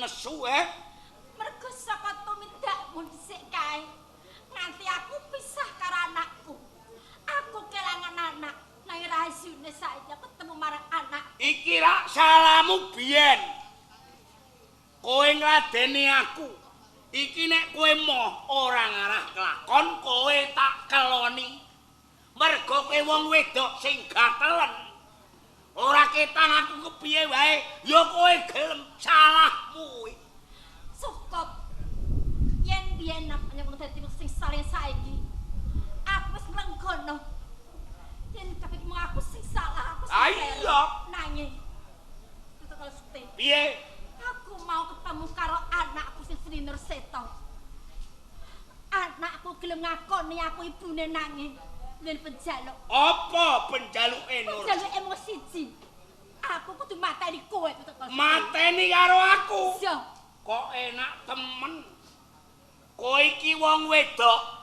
nesu eh? Mergo saka tumindakmu dhisik kae. Nganti aku pisah karo anakku. Aku kelangan anak. Nang rahasiane saiki ketemu marang anak. Iki rak salahmu biyen. Kowe ngladeni aku. Iki nek kowe moh ora ngarah kelakon, kowe tak keloni. Mergo kowe wong wedok sing gatelen. Ora ketang aku kepiye wae, ya kowe gelem salahmu kuwi. Cukup. Yen biyen aku nyemung dadi wong sing saleh saiki. Aku wis mlenggono. Yen kabeh mung aku sing salah, aku sing iya. Nanging tutuk kalau sete. Piye? Aku mau ketemu karo anakku sing Sri Nurseta. Anakku gelem ngakoni aku ibune nanging yen penjaluk. Apa penjaluke Nur? Penjaluke mung siji. Aku kudu mateni kowe tutuk kalau sete. Mateni karo aku. Iya. Kok enak temen. Kowe iki wong wedok.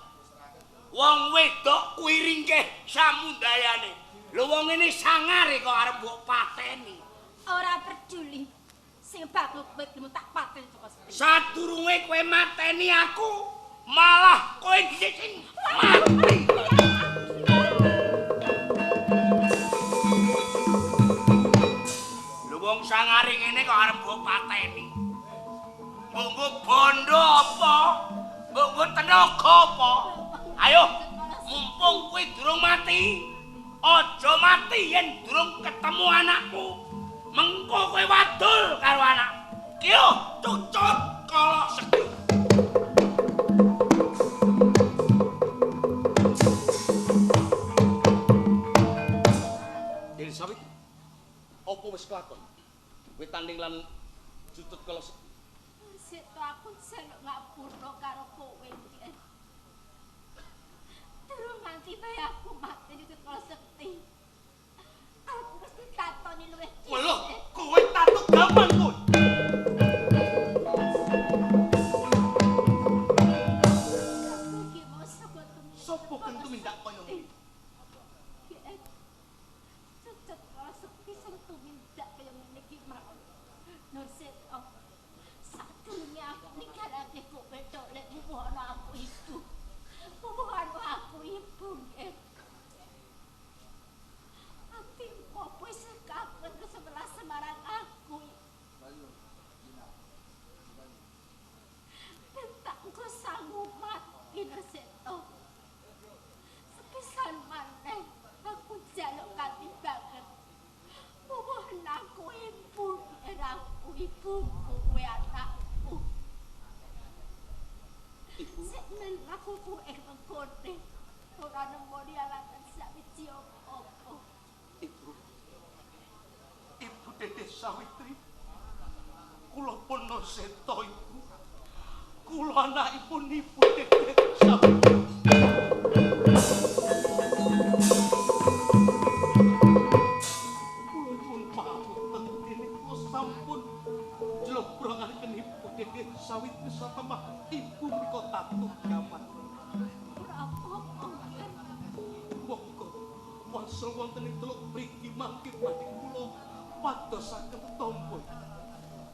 Wong wedok kuwi ringkeh samundayane. Lho wong ngene sangare kok arep mbok pateni. Ora peduli. Sing bakul kowe gelem tak pateni kok. Sadurunge kowe mateni aku, malah kowe dhisik sing mati. Lho wong sangare ngene kok arep mbok pateni. Mbok nggo bondo apa? Mbok nggo tenaga apa? Ayo, mumpung kowe durung mati, aja mati yen durung ketemu anakku. Mengko kowe wadul karo anak. Ki yo cucut kala sekti. Dene Sawit, apa wis kelakon? Kowe tanding lan cucut kala sekti. Seto aku njaluk ngapura karo kowe iki. Durung nganti bae aku mati cucut kala sekti. Aku wis ditatoni luwih dhisik. Lho, kowe tatuk gampang kowe. Sopo kang tumindak kaya ngene? Cucut kala sekti sing tumindak kaya ngene iki mau. Nurseta. Sadurunge aku ninggalake kowe tok lek muwono aku ibu. Muwono aku ibu nggih. Atimu apa isih kangen kesebelah Semarang aku. Ben tak engko sanggup mati Nurseta. Sepisan maneh aku njaluk kanthi banget. Muwono aku ibu, aku ibuku kowe anakku. Ibu, Sik men aku kuwe mengkone. Ora nemoni alasan sawiji apa. Ibu. Ibu Dede Sawitri. Kula pun Nurseta ibu. Kula anakipun Ibu Dede Sawitri. Kula nyuwun pangapunten dene kula sampun jlobrongaken Ibu Dede Sawitri satemah ibu menika tatuk gaman. Ora apa-apa. Monggo wangsul wonten ing teluk mriki mangke badhe kula padosaken tampa.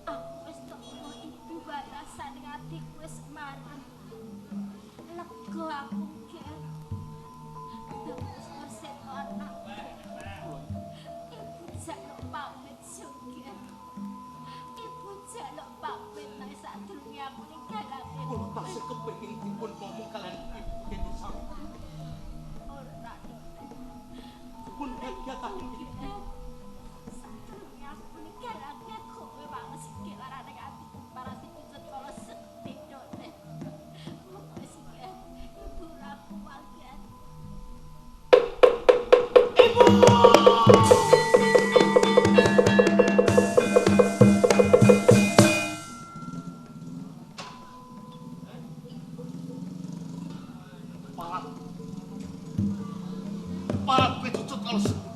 Aku wis teko ibu wae rasane atiku wis marem. Lega aku ger. Bagus Nurseta anakku. Ibu jaluk pamit sungguh. Ibu jaluk pamit nek sadurunge aku ninggalake. Kula tasih kepengin dipun momong kalian Ibu Dede Sawitri. Ora Dok. Pun kagiyataken ibu. Sadurunge aku ninggalake kowe wales iki larane atiku para si cucut kala sekti Dok. Wis iki ibu ora kuat. Ibu! Parat. Parat kowe cucut kala sekti.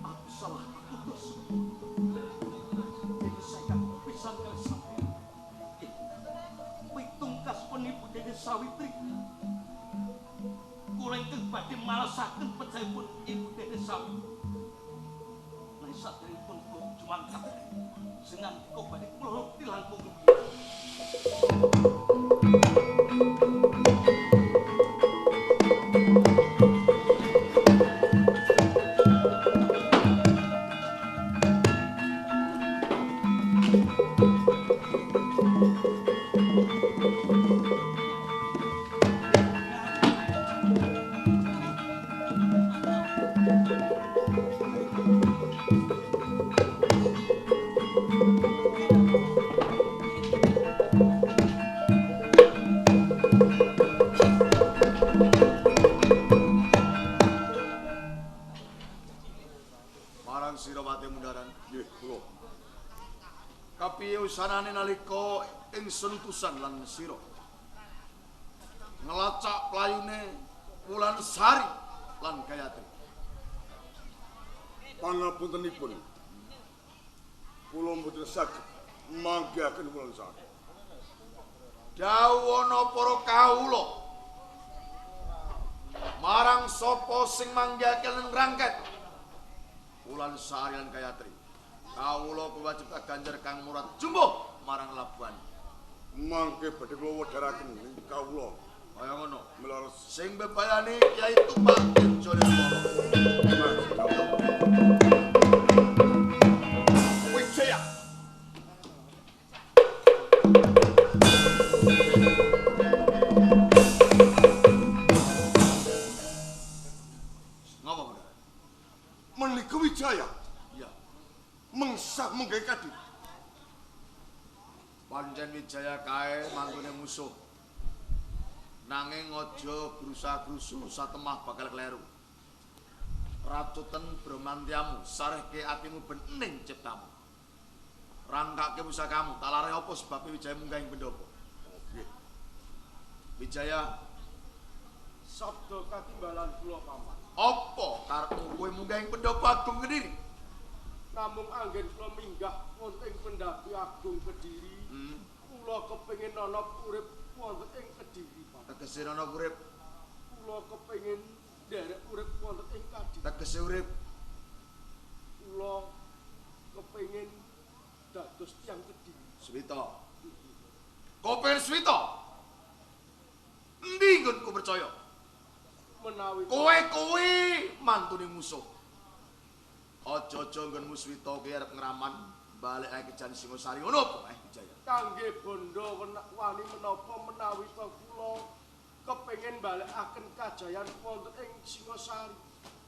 Aku salah putus. Dene saya pisan kali sampeyan. Pitungkas pun Ibu Dede Sawitri. Kula ingkang badhe malesaken pejahipun Ibu Dede Sawitri. Sing nandika badhe kula tilangkung rumiyin. Sanane nalika ingsun utusan lan sira ngelacak playune Wulan Sari lan Gayatri. Pangapuntenipun kula mboten saged manggihaken Wulan Sari. Dawuhana para kawula marang sapa sing manggihake lan ngrangket Wulan Sari lan Gayatri. Kawula kuwajib kaganjar Kang Murad jumbuh marang Labuan. Mangke badhe kula wedharaken kawula. Kaya ngono. Mlares sing bebayani Kyai Tupak Tejo Nirmala. Wijaya. Ngapa, Bro? Menika Wijaya. Mengsah menggawe kadhi. Pancen Wijaya kae mantune musuh. Nanging aja grusa-grusu satemah bakal kleru. Racuten bromantyamu, sarehke atimu ben ening ciptamu. Rangkake pusakamu, talare apa sebabe Wijaya munggah ing pendopo? Nggih. Wijaya, sabda katimbalan kula paman. Apa karepmu kowe munggah ing pendopo agung Kediri? Namung anggen kula minggah wonten ing pendhapi agung Kediri. Kula kepengin ana urip wonten ing Kediri, Pak. Tegese ana urip. Kula kepengin nderek urip wonten ing Kadiri. Tegese urip. Kula kepengin dados tiyang Kediri. Swita. Kopen swita. Endi nggonku percaya? Menawi kowe kuwi mantune musuh. Aja-aja nggonmu swita ki arep ngraman balik ae kejan Singosari ngono apa Wijaya. Kangge bondo wani menapa menawi ta kula kepengin balekaken kajayan wonten ing Singosari.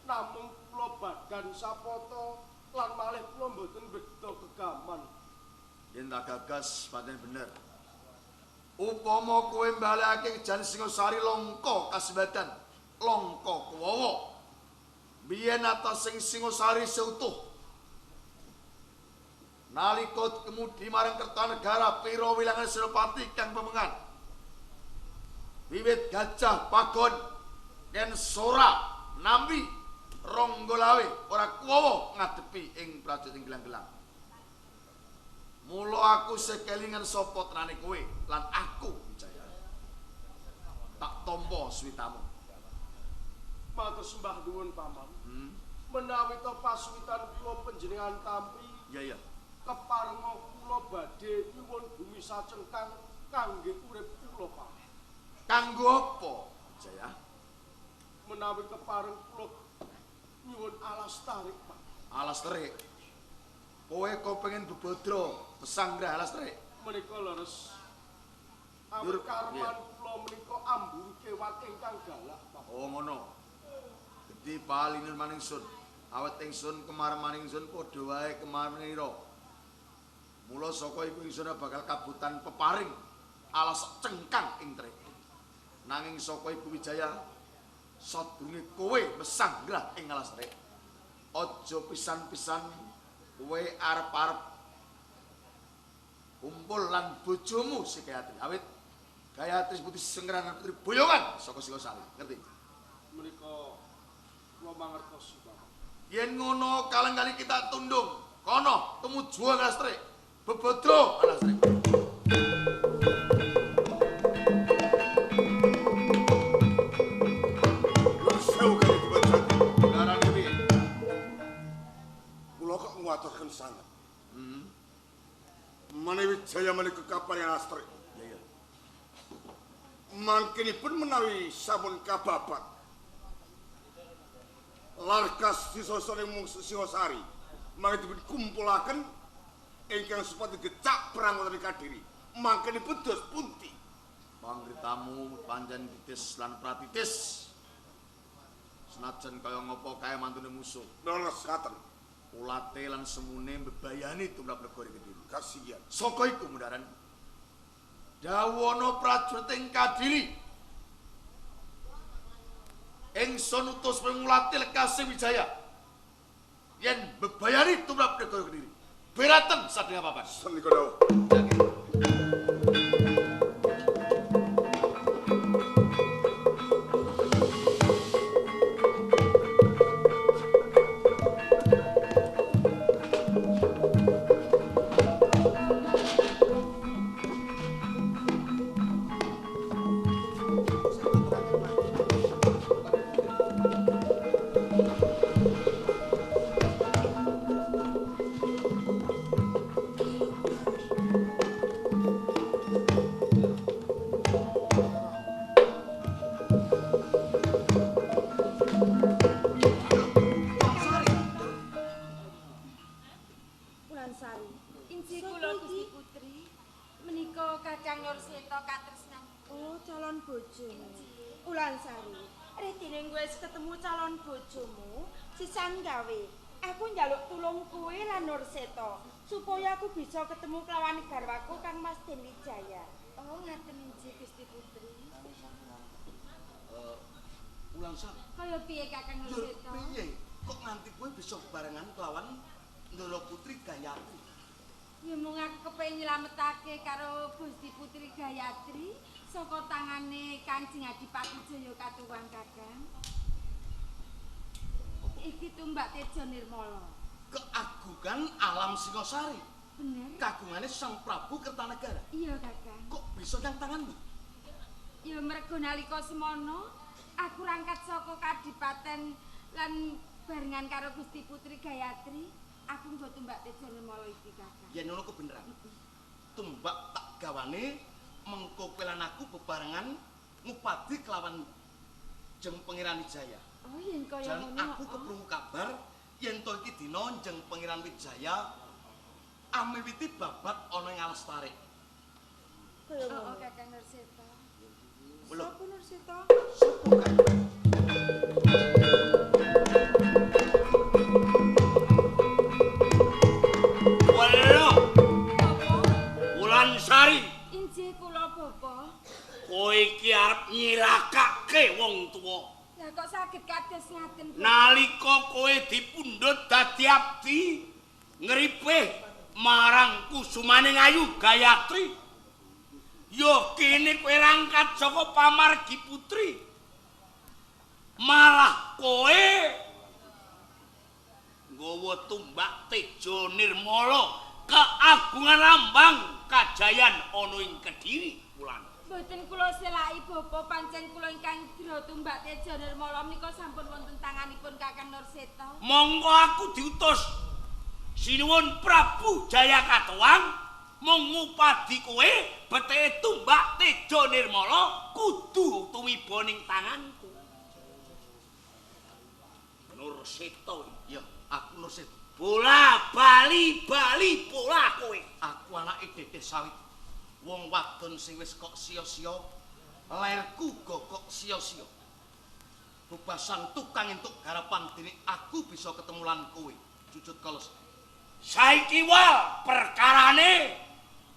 Namung kula badan sapata lan malih kula mboten beda gegaman. Yen tak gagas pancen bener. Upama kowe balekake kejan Singosari langka kasembadan, langka kuwawa. Biyen atas sing Singosari seutuh. Nalika kemudi marang Kertanegara pira wilangan Senopati kang pemengan. Wiwit Gajah Pagon, Ken Sora, Nambi, Ronggolawe ora kuwawa ngadepi ing prajurit ing gelang-gelang. Mula aku sekelingan sapa tenane kowe lan aku Wijaya. Tak tampa switamu. Matur sembah nuwun paman. Menawi to pasuwitan kula panjenengan tampi. Iya iya. Keparenga kula badhe nyuwun bumi sacengkang kangge urip kula paman. Kanggo apa, Wijaya? Menawi kepareng kula nyuwun alas tarik, Pak. Alas terik. Kowe kok pengen bebodro pesangrah alas terik? Menika leres. Awit karman kula menika amburu kewan ingkang galak, Pak. Oh ngono. Gedhi palinur maning sun. Awit ingsun kemar maning sun padha wae kemar menira. Mula saka iku ingsun bakal kabutan peparing alas cengkang ing terik. Nanging saka Ibu Wijaya sadurunge kowe mesanggrah ing alas terik. Aja pisan-pisan kowe arep-arep kumpul lan bojomu si Gayatri. Awit Gayatri putri Sengkeran putri boyongan saka Singosari. Ngerti? Menika kula mangertosi, Bapak. Yen ngono kaleng kali kita tundung. Kono tumuju alas terik. Bebodro alas terik. Kula kok nguwatosaken sanget. Asmane Wijaya menika kapal yang lastri. Iya. Mangkinipun menawi sampun kababat. Larkas sisa-sisa ing Singosari mangke dipun kumpulaken ingkang supati gecak perang wonten Kadiri. Mangkinipun dos pundi? Pangritamu pancen titis lan pratitis. Senajan kaya ngopo kae mantune musuh. Leres ngaten. Ulate lan semune mbebayani tumrap negara Kediri. Kasihan. Saka iku mundaran dawono prajurit ing Kadiri. Ingsun utus pengulate lekase Wijaya. Yen mbebayani tumrap negara Kediri. Beraten sadaya papan. Sendika dawuh. Aku njaluk tulung kowe lan Nurseta supaya aku bisa ketemu kelawan garwaku Kang Mas Den Wijaya. Oh, ngaten inggih Gusti Putri. Wulansari. Kaya piye Kakang Nurseta? Piye? Kok nganti kowe bisa barengan kelawan Ndara Putri Gayatri? Ya mung aku kepengin nyelametake karo Gusti Putri Gayatri saka tangane Kanjeng Adipati Jaya Katuwang Kakang. Iki tumbak Tejo Nirmala. Keagungan alam Singosari. Bener. Kagungane Sang Prabu Kertanegara. Iya, Kakang. Kok bisa nang tanganmu? Ya mergo nalika semono aku rangkat saka kadipaten lan barengan karo Gusti Putri Gayatri, aku nggo tumbak Tejo Nirmala iki, Kakang. Yen ngono kebeneran. Tumbak tak gawane mengko kowe lan aku bebarengan ngupadi kelawan Jeng Pangeran Wijaya. Oh, yen kaya ngono. Aku keprungu kabar yen to iki dina Jeng Pangeran Wijaya amiwiti babat ana ing alas tarik. Kaya ngono. Oh, Kakang Nurseta. Sopo Nurseta? Sopo kae? Welo. Wulansari. Inggih kula bapa. Kowe iki arep nyilakake wong tuwa. Lah kok saged kados ngaten? Nalika kowe dipundhut dadi abdi ngripih marang kusumaning ayu Gayatri. Ya kene kowe rangkat saka pamargi putri. Malah kowe nggawa tumbak Tejo Nirmala keagungan lambang kajayan ana ing Kediri Wulan. Mboten kula selaki bapa, pancen kula ingkang dra tumbak Tejo Nirmala menika sampun wonten tanganipun Kakang Nurseta. Monggo aku diutus Sinuwun Prabu Jaya Katuwang mung ngupadi kowe beteke tumbak Tejo Nirmala kudu tumiba ning tanganku. Nurseta, ya aku Nurseta. Bola bali bali bola kowe. Aku anake Dedeh Sawit. Wong wadon sing wis kok sia-sia, lerku go kok sia-sia. Bebasan tukang entuk garapan dene aku bisa ketemu lan kowe, Cucut Kolos. Saiki wal perkarane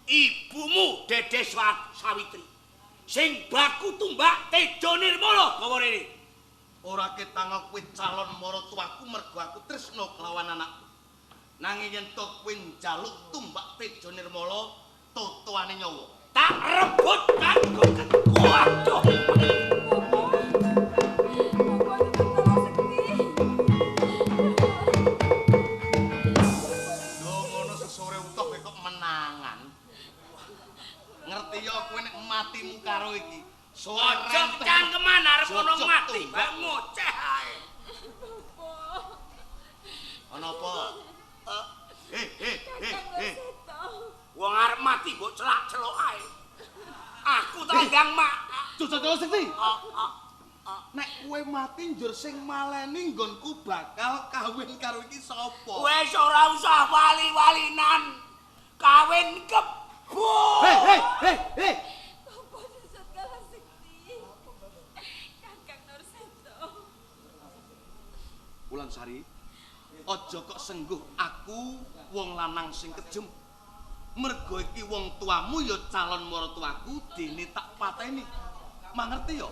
ibumu Dedeh Sawitri sing baku tumbak Tejo Nirmala gawa rene. Ora ketanga kowe calon maratuwaku mergo aku tresna kelawan anakku. Nanging yen to kowe njaluk tumbak Tejo Nirmala totoane nyawa tak rebut kanggo waduh. Lho ngono sesore utuh kowe kok menangan. Ngerti ya kowe nek matimu karo iki. Aja kecangkeman arep ono mati, mbak ngoceh ae. Ana apa? Wong arep celak-celuk ae. Aku tandang mak. Cucut Kala Sekti. Nek kowe mati njur sing maleni nggonku bakal kawin karo iki sapa? Wis ora usah wali-walinan. Kawin kebo. Hei, hei, hei, hei. Apa Cucut Kala Sekti? Kakang Nurseta. Wulansari, aja kok sengguh aku wong lanang sing kejem. Mergo iki wong tuamu ya calon maratuaku dene tak pateni. Mangerti ya?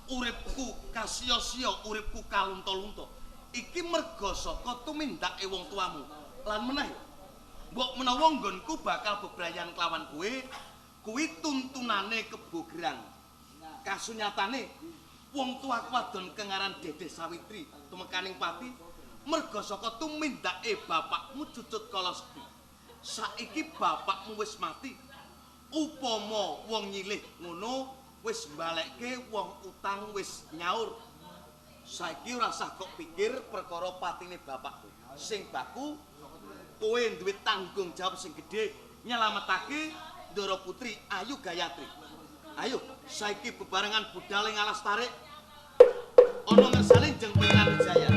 Uripku kasiya-siya, uripku kalunta-lunta. Iki merga saka tumindake wong tuamu. Lan meneh, mbok menawa nggonku bakal bebrayan kelawan kowe, kuwi tuntunane Kebo Gerang. Kasunyatane wong tuaku wadon kengaran Dedeh Sawitri tumekaning pati merga saka tumindake bapakmu Cucut Kala Sekti. Saiki bapakmu wis mati. Upama wong nyilih ngono wis mbalekke wong utang wis nyaur. Saiki ora usah kok pikir perkara patine bapakku. Sing baku kowe duwe tanggung jawab sing gedhe nyelametake Ndara Putri Ayu Gayatri. Ayo saiki bebarengan budal ing alas tarik. Ana ngersane Jeng Pangeran Wijaya.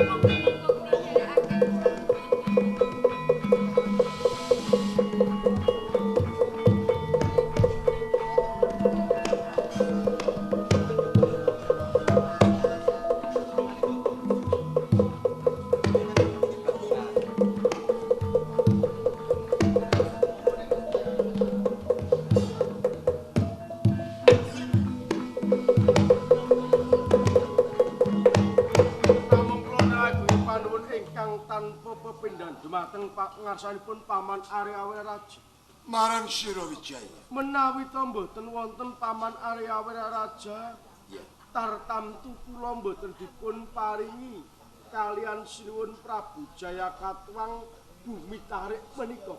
Dumateng ngarsanipun Paman Arya Wiraraja. Marang sira Wijaya. Menawi ta mboten wonten Paman Arya Wiraraja, ya. Tartamtu kula mboten dipun paringi kalian Sinuwun Prabu Jayakatwang bumi tarik menika.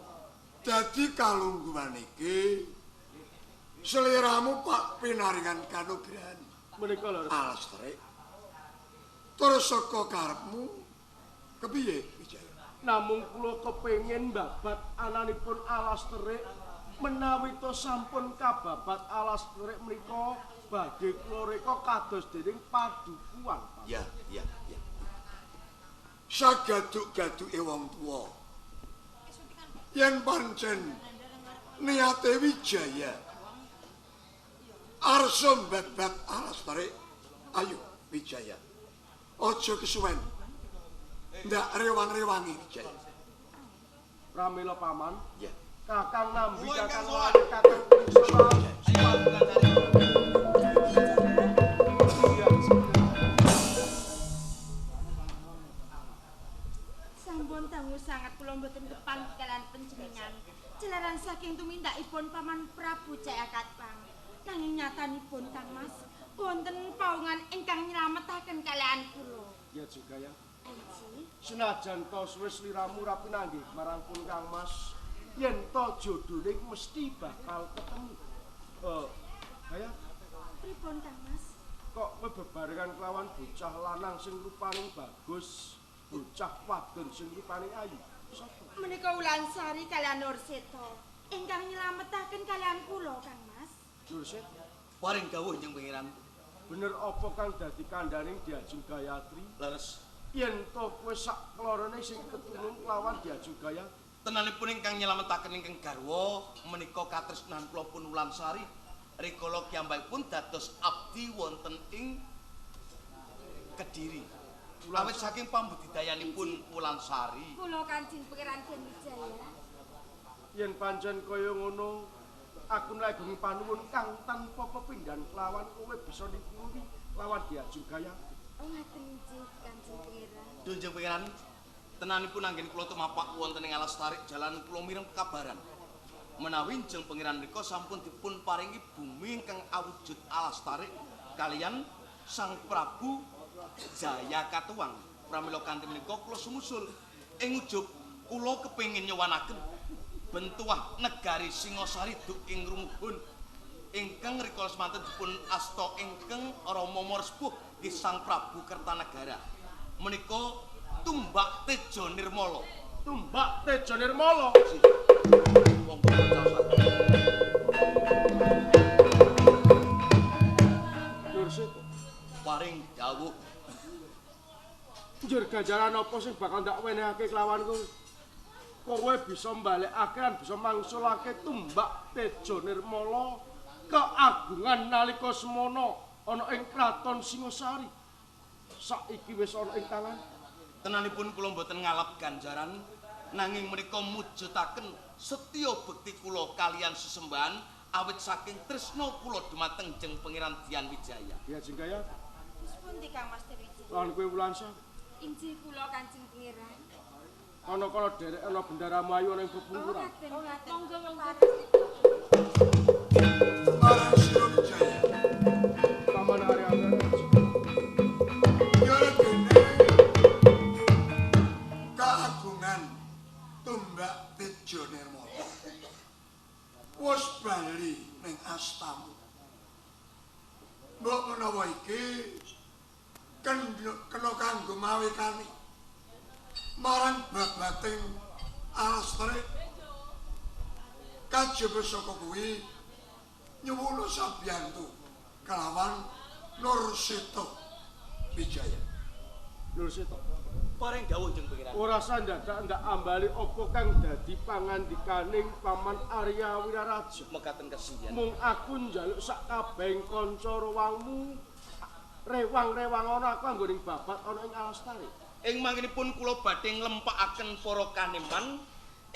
Dadi kalungguhan iki seliramu Pak pinaringan kanugrahan menika lho. Alas tarik. Terus saka karepmu kepiye Wijaya? Namung kula kepengin babat ananipun alas terik menawi to sampun kababat alas terik menika badhe kula reka kados dening padukuhan. Ya, ya, ya. Sagaduk-gaduke wong tuwa. Yen pancen niate Wijaya arsa babat alas terik, ayo Wijaya. Aja kesuwen. Ndak rewang-rewangi Wijaya. Pramila Paman. Ya. Kakang nambi kakang kakang sowan. Sampun dangu sangat kula mboten kepanggih kalian panjenengan. Jalaran saking tumindakipun Paman Prabu Jayakatwang. Nanging nyatanipun Kang Mas wonten paungan ingkang nylametaken kalian kula. Ya juga ya. Senajan to suwe sliramu ra pinanggih marang pun Kang Mas, yen to jodhone mesti bakal ketemu. Kaya pripun Kang Mas? Kok kowe bebarengan kelawan bocah lanang sing rupane bagus, bocah wadon sing rupane ayu. Sapa? Menika Wulansari kalian Nurseta ingkang nylametaken kalian kula Kang Mas. Nurseta, paring dawuh Njeng Pangeran. Bener apa kang dadi kandhaning Diajeng Gayatri? Leres. Yen to kowe sak klorone sing ketulung lawan Diajeng Gayatri. Tenanipun ingkang nyelametaken ingkang garwa menika katresnan kula pun Wulansari. Rikala kiyambakipun dados abdi wonten ing Kediri. Awit saking pambudidayanipun Wulansari. Kula Kanjeng Pangeran Den Wijaya. Yen pancen kaya ngono, aku nglageng panuwun kang tanpa pepindhan kelawan kowe bisa nipuwi lawan Diajeng Gayatri. Oh ngaten nggih Kanjeng Pangeran. Kanjeng Pangeran, tenanipun anggen kula tumapak wonten ing alas tarik jalan kula mireng kabaran. Menawi Njeng Pangeran menika sampun dipun paringi bumi ingkang awujud alas tarik kalian Sang Prabu Jayakatwang. Pramila kanthi menika kula sumusul ing ujub kula kepengin nyowanaken bentuwah negari Singasari duk ing rumuhun ingkang rikala semanten dipun asta ingkang Rama Maresepuh nggih Sang Prabu Kertanegara. Menika Tumbak Tejo Nirmala. Tumbak Tejo Nirmala. Monggo caosaken. Jur ganjaran apa sing bakal ndak wenehake kelawan kowe? Kowe bisa mbalekake lan bisa mangsulake tumbak Tejo Nirmala keagungan nalika semana ana ing Kraton Singosari. Saiki wis ana ing tangan. Tenanipun kula mboten ngalap ganjaran nanging menika mujudaken setya bekti kula kalian sesembahan awit saking tresna kula dumateng Jeng Pangeran Dian Wijaya. Ya Jenggaya. Wis pundi Kang Mas Dewi? Lan kowe Wulansa? Inggih kula Kanjeng Pangeran. Ana kala derek ana bendara mayu ana ing pepungkuran. Oh, monggo monggo. Marang Sira Wijaya. Paman Arya Wiraraja. Ya dene kagungan tumbak Tejo Nirmala. Wis bali ning astamu. Mbok menawa iki kena kanggo mawekani marang babating alas terik. Kajaba saka kuwi nyuwuna sabiyantu kelawan Nurseta Wijaya. Nurseta. Paring dawuh Jeng Pangeran. Ora sandadak ndak ambali apa kang dadi pangandikaning Paman Arya Wiraraja. Mekaten kesinggihan. Mung aku njaluk sak kabehing kanca rewangmu rewang-rewang ana aku anggone babat ana ing alas tarik. Ing mangkenipun kula badhe nglempakaken para kaneman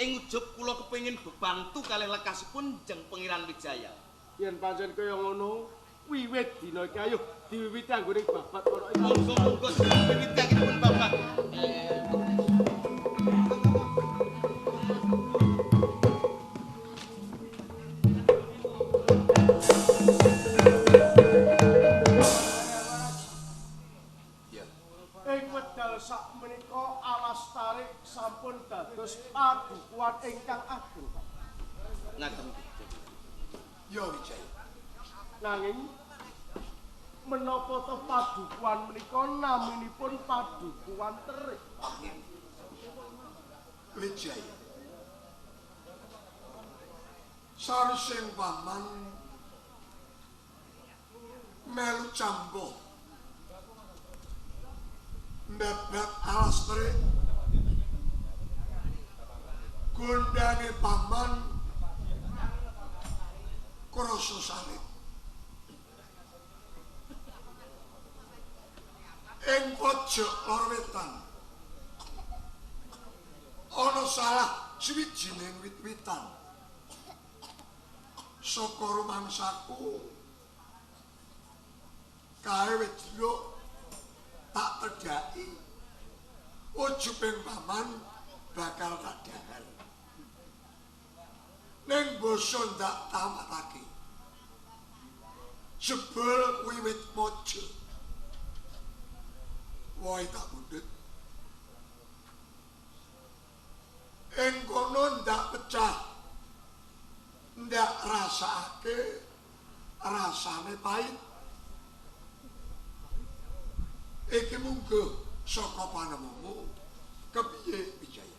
ing ujub kula kepengin bebantu kalih lekasipun Jeng Pangeran Wijaya. Yen pancen kaya ngono, wiwit dina iki ayo diwiwiti anggone babat ana ing monggo-monggo diwiwiti anggenipun babat. Ing wedal sakmenika alas tarik sampun dados padukuhan ingkang ageng. Ngaten. Ya Wijaya. Nanging menapa to padukuhan menika naminipun padukuhan terik? Wijaya. Sarsing paman melu cambuh mbebat alas terik gondange paman krasa salib. Ing pojok lor wetan ana salah swijining wit-witan. Saka rumangsaku kae wit jeruk tak tedhaki ujubing paman bakal tak dahar. Ning basa ndak tamatake. Jebul kuwi wit mojo. Wohe tak pundhut. Ing kono ndak pecah. Ndak rasakake rasane pahit. Iki mungguh saka panemumu kepiye Wijaya?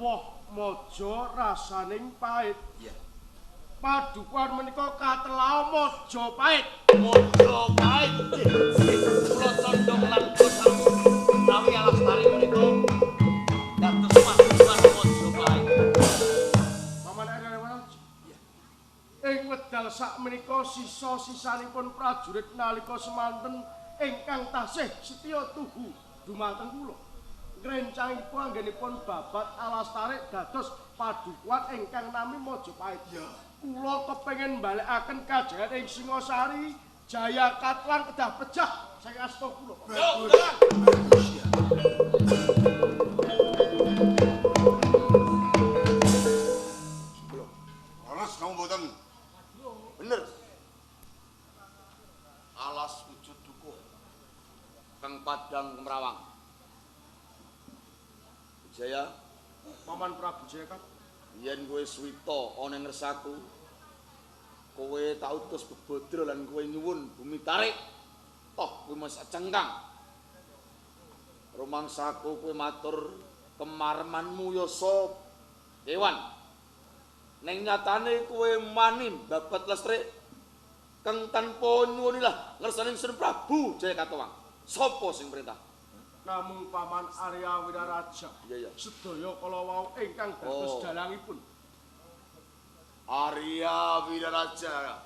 Woh mojo rasaning pahit. Iya. Padukuhan menika katelah mojo pahit. Mojo pahit. Kula condong lan bosan menawi alas tarik menika dados padukuhan mojo pahit. Paman Arya Wiraraja. Iya. Ing wedal sakmenika sisa-sisanipun prajurit nalika semanten ingkang tasih setya tuhu dumateng kula. Ngrencangipun anggenipun babat alas tarik dados padukuhan ingkang nami Majapahit. Ya. Kula kepengin mbalekaken kajayan ing Singosari, Jaya Katwang kedah pejah saking asta kula. Bagus. Bagus ya. Leres kamu mboten? Bener. Alas wujud dukuh kang Padang Kemrawang. Wijaya, Paman Prabu Jaya. Yen kowe suwita ana ngersaku, kowe tak utus bebodro lan kowe nyuwun bumi tarik. Toh kowe mesti cengkang. Rumangsaku kowe matur kemaremanmu yasa kewan. Ning nyatane kowe mani babat lestrik kang tanpa nyuwunilah ngersane Ingsun Prabu Jaya Katowang. Sapa sing perintah? Namung Paman Arya Wiraraja. Iya, iya. Sedaya kala wau ingkang dados dalangipun. Arya Wiraraja.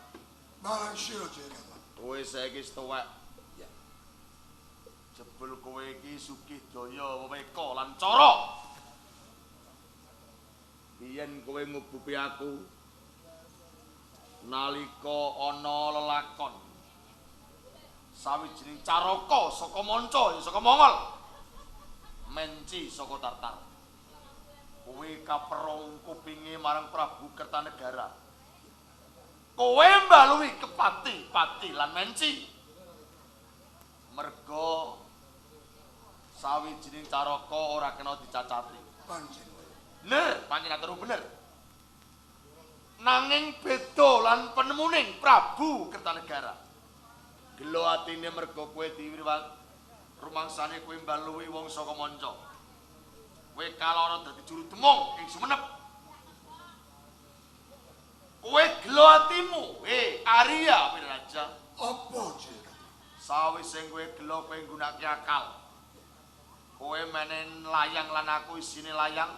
Marang sira Jayakatwang. Kowe saiki wis tuwek. Iya. Jebul kowe iki sugih daya weweka lan cara. Biyen kowe ngubupi aku nalika ana lelakon sawijining caraka saka manca ya saka Mongol menci saka Tartar. Kowe kaperong kupinge marang Prabu Kertanegara. Kowe mbaluhi kepati-pati lan menci merga sawijining caraka ora kena dicacati. Pancen bener, pancen atur bener. Nanging beda lan penemuning Prabu Kertanegara. Gelo atine merga kowe diwiwang rumangsane kowe mbaluhi wong saka manca. Kowe kalana dadi juru demung ing Sumenep. Kowe gelo atimu, Arya Wiraraja. Apa Jayakatwang? Sawise kowe gelo kowe nggunakake akal. Kowe menen layang lan aku isine layang.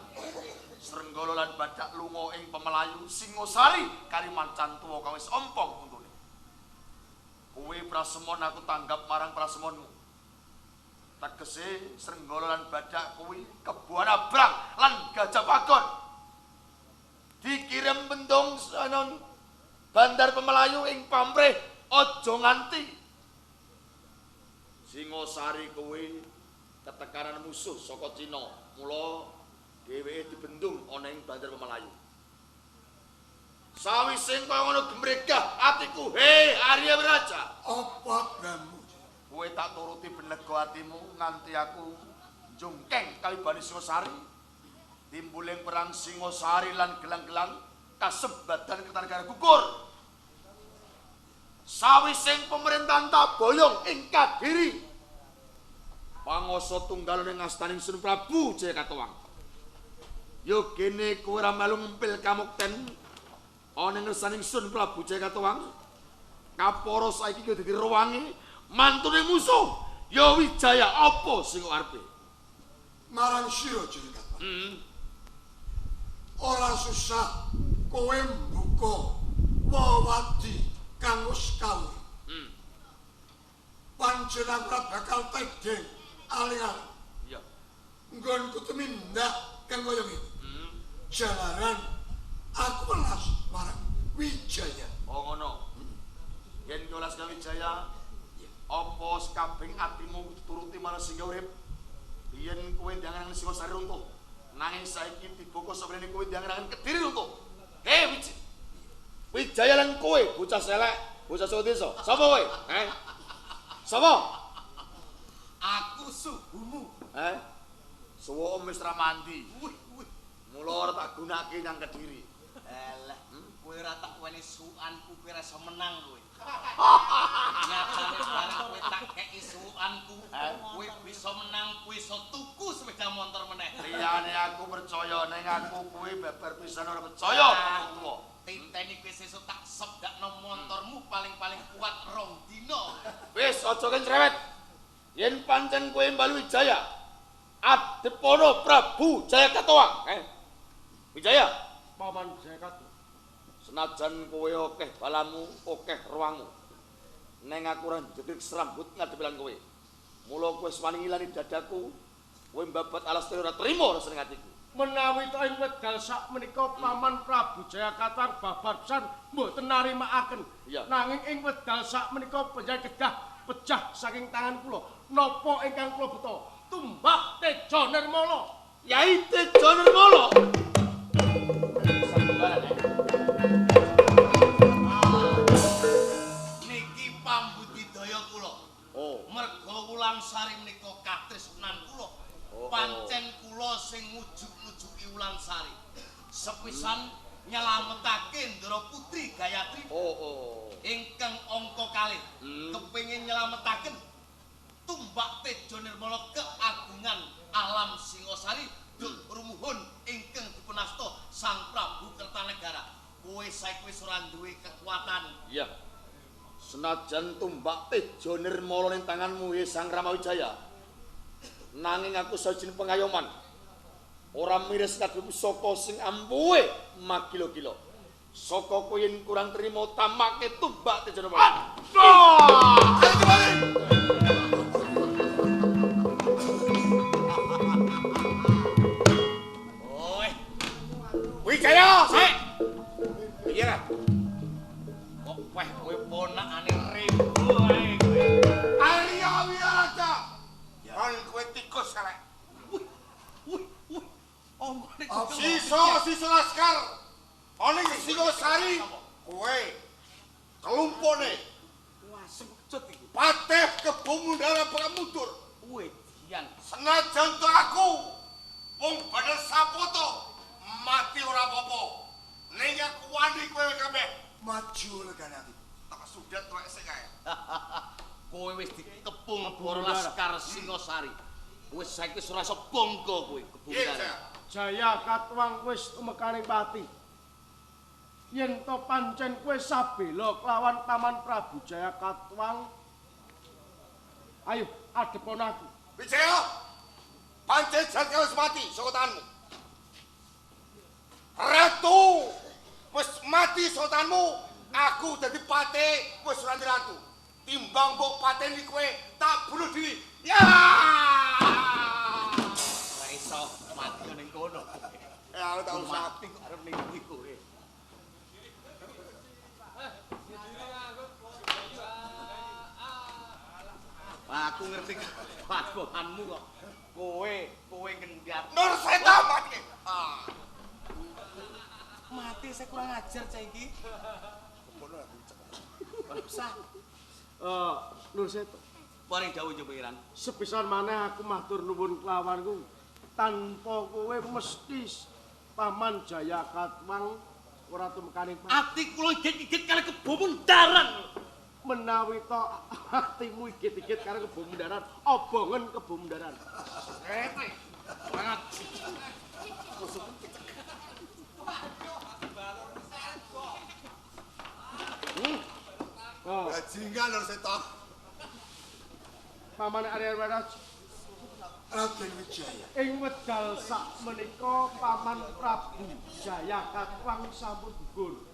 Srenggala lan Badak lunga ing Pemelayu Singosari kari macan tuwa kang wis ompong untune. Kowe prasemon aku tanggap marang prasemonmu. Tegese Srenggala lan Badak kuwi kebuan abrang lan gajah pagon. Dikirim bendung sanon bandar Pemelayu ing pamrih aja nganti Singosari kuwi ketekanan musuh saka Cina. Mula dheweke dibendung ana ing bandar Pemelayu. Sawise kaya ngono gemregah atiku, he Arya Wiraraja. Apa bramu? Kowe tak turuti ben lega atimu nganti aku njungkeng kalibane Singosari. Timbuling perang Singosari lan gelang-gelang kasembadan Kertanegara gugur. Sawise pemerintahan tak boyong ing Kadiri. Pangoso tunggal ning astaning Sun Prabu Jayakatwang. Yo kene kowe ora melu ngempil kamukten ana ing ngersaning Sun Prabu Jayakatwang. Kapara saiki kowe dadi ruwange mantune musuh. Ya Wijaya apa sing kok arepe? Marang sira Jayakatwang. Ora susah kowe mbuka wewadi kang wis kawur. Pancen aku ora bakal tedheng aling-aling. Iya. Nggonku tumindak kang kaya ngene. Jalaran aku welas marang Wijaya. Oh ngono. Yen kowe welas karo Wijaya, apa sekabeng atimu dituruti marang sing urip? Yen kowe ndangan Singosari runtuh, nanging saiki tiba kok sabrene kowe ndangan Kediri runtuh. Hei Wijaya. Wijaya lan kowe bocah selek, bocah saka desa. Sapa kowe? Eh? Sapa? Aku suhumu. Eh? Suwukem wis ra mandi. Wih, wih. Mula ora tak gunake nang Kediri. Alah, kowe ora tak weni suwanku, kowe ora iso menang kowe. Nyatane bareng kowe tak kei suwanku, kowe bisa menang, kowe iso tuku sepeda motor meneh. Liyane aku percaya ning aku kuwi babar pisan ora percaya wong tuwa. Tinteni kowe sesuk tak sebdakno motormu paling-paling kuat rong dina. Wis aja ken cerewet. Yen pancen kowe mbalu Wijaya, adepono Prabu Jayakatwang. Wijaya, Paman Jayakatwang. Senajan kowe akeh balamu, akeh ruangmu. Neng aku ora njegrik serambut ngadepi lan kowe. Mula kowe wis wani ngilani dadaku, kowe mbabat alas ora trimo rasane atiku. Menawi to ing wekdal sakmenika Paman Prabu Jayakatwang babar pisan mboten narimakaken. Nanging ing wekdal sakmenika panjenengan kedah pejah saking tangan kula. Napa ingkang kula beto? Tumbak Tejo Nirmala. Yai Tejo Nirmala. Niki pambudidaya kula. Oh. Merga Wulansari menika katresnan kula. Pancen kula sing ngujuk-ngujuki Wulansari. Sepisan nyelametake Ndara Putri Gayatri. Ingkang angka kalih kepengin nyelametaken Tumbak Tejo Nirmala keagungan alam Singosari duk rumuhun ingkang dipunasta Sang Prabu Kertanegara. Kowe saiki wis ora duwe kekuatan. Iya. Senajan Tumbak Tejo Nirmala ning tanganmu ya Sang Rama Wijaya. Nanging aku sawijining pengayoman. Ora miris kados pusaka sing ampuhe magila-gila. Saka kowe yen kurang trimo tamake tumbak Teja Nirmala. Oi. Wijaya, sik. Piye ra? Kok weh kowe ponakane Rembo ae kowe. Arya Wiraraja. Kon kowe tikus elek. Wih, wih, wih. Omone Sisa-sisa laskar ana ing Singosari kowe kelumpone. Wah, semecut iki. Patih Kebo Mundara bakal mundur. Wedian. Senajan to aku wong badal sapoto mati ora apa-apa. Ning aku wani kowe kabeh maju legane ati. Tak sudet tuwek sik kae. Kowe wis dikepung para laskar Singosari. Wis saiki wis ora iso bangga kowe Kebo Mundara. Jaya Katwang wis tumekaning pati. Yen to pancen kowe sabela kelawan Paman Prabu Jaya Katwang, ayo adepon aku. Wijaya, pancen jane wis mati saka tanganmu. Ratu wis mati saka tanganmu, aku dadi patih wis ora ratu. Timbang mbok pateni kowe tak bunuh diri. Ya! Ora iso mati ning kono. Eh aku tak usah mati kok arep ning ndi kowe. Aku ngerti padohanmu kok. Kowe kowe ngendhat. Nur Seta mati. Ah. Mati saya kurang ajar cah iki. Ora usah. Nur Seta. Paring dawuh yo Pangeran. Sepisan maneh aku matur nuwun kelawanku. Tanpa kowe mesti Paman Jaya Katwang ora tumekaning pati. Ati kula igit-igit kali Kebo Mundaran. Menawi to atimu igit-igit karo Kebo Mundaran, obongen Kebo Mundaran. Rete. Banget. Oh. Bajingan Nur Seta. Paman Arya Wiraraja Raden Wijaya. Ing wedal sak menika Paman Prabu Jaya Katwang sampun gugur.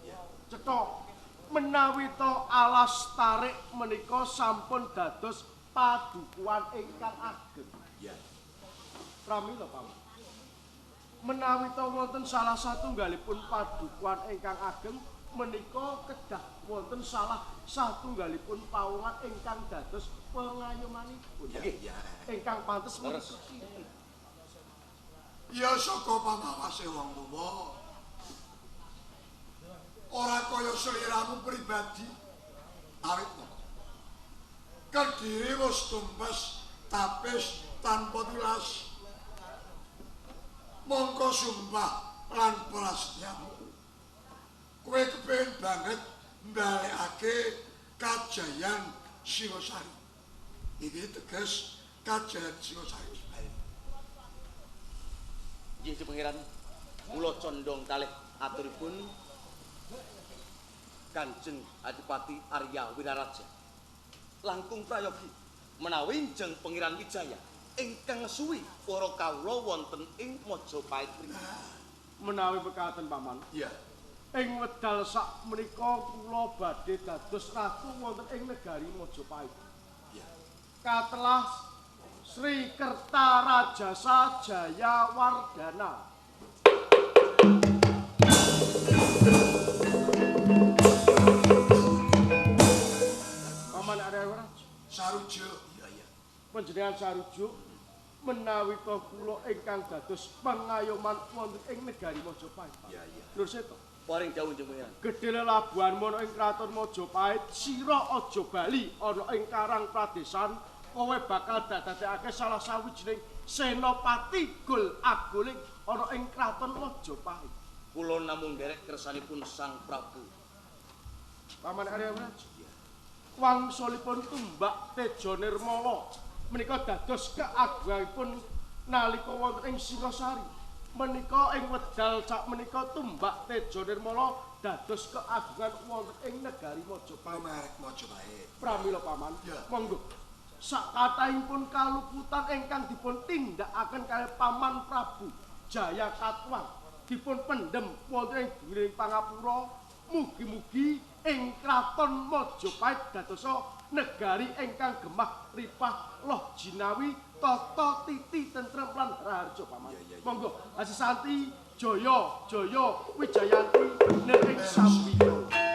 Cetha menawi to alas tarik menika sampun dados padukuhan ingkang ageng. Ya. Pramila Paman. Menawi to wonten salah satunggalipun padukuhan ingkang ageng menika kedah wonten salah satunggalipun pawongan ingkang dados pengayomanipun. Nggih. Ingkang pantes menika. Ya saka pamawase wong tuwa. Ora kaya sliramu pribadi. Awit Kediri wis tumpes tapis tanpa tulas. Mongko sumpah lan prasetyamu. Kowe kepengin banget mbalekake kajayan Singosari. Iki teges kajayan Singosari wis bali. Nggih Pangeran, kula condong kalih aturipun Kanjeng Adipati Arya Wiraraja. Langkung prayogi menawi njeng Pangeran Wijaya ingkang suwi para kawula wonten ing Majapahit mriki. Menawi mekaten Paman. Iya. Ing wedal sak menika kula badhe dados ratu wonten ing negari Majapahit. Iya. Katelah Sri Kertarajasa Jayawardana. Paman Arya Wiraraja. Sarujuk. Iya, iya. Panjenengan sarujuk menawi to kula ingkang dados pengayoman wonten ing negari Majapahit. Iya, iya. Nur Seta. Paring dawuh njeng Pangeran. Gedhe lelabuhanmu ana ing kraton Majapahit, sira aja bali ana ing Karang Pradesan, kowe bakal dadekake salah sawijining senopati gol agoling ana ing kraton Majapahit. Kula namung nderek kersanipun Sang Prabu. Paman Arya Wiraraja. Wangsulipun tumbak Teja Nirmala menika dados keagunganipun nalika wonten ing Singosari. Menika ing wedal sak menika tumbak Teja Nirmala dados keagungan wonten ing negari Majapahit. Pamarek Majapahit. Pramila Paman, Ya. monggo. Sakathahipun kaluputan ingkang dipun tindakaken kalih Paman Prabu Jaya Katwang dipun pendhem wonten ing dhuwuring pangapura. Mugi-mugi ing kraton Majapahit dadosa negari ingkang gemah ripah loh jinawi tata titi tentrem lan raharja paman. Monggo Aji Santi Jaya Jaya Wijayanti ning ing sambiya.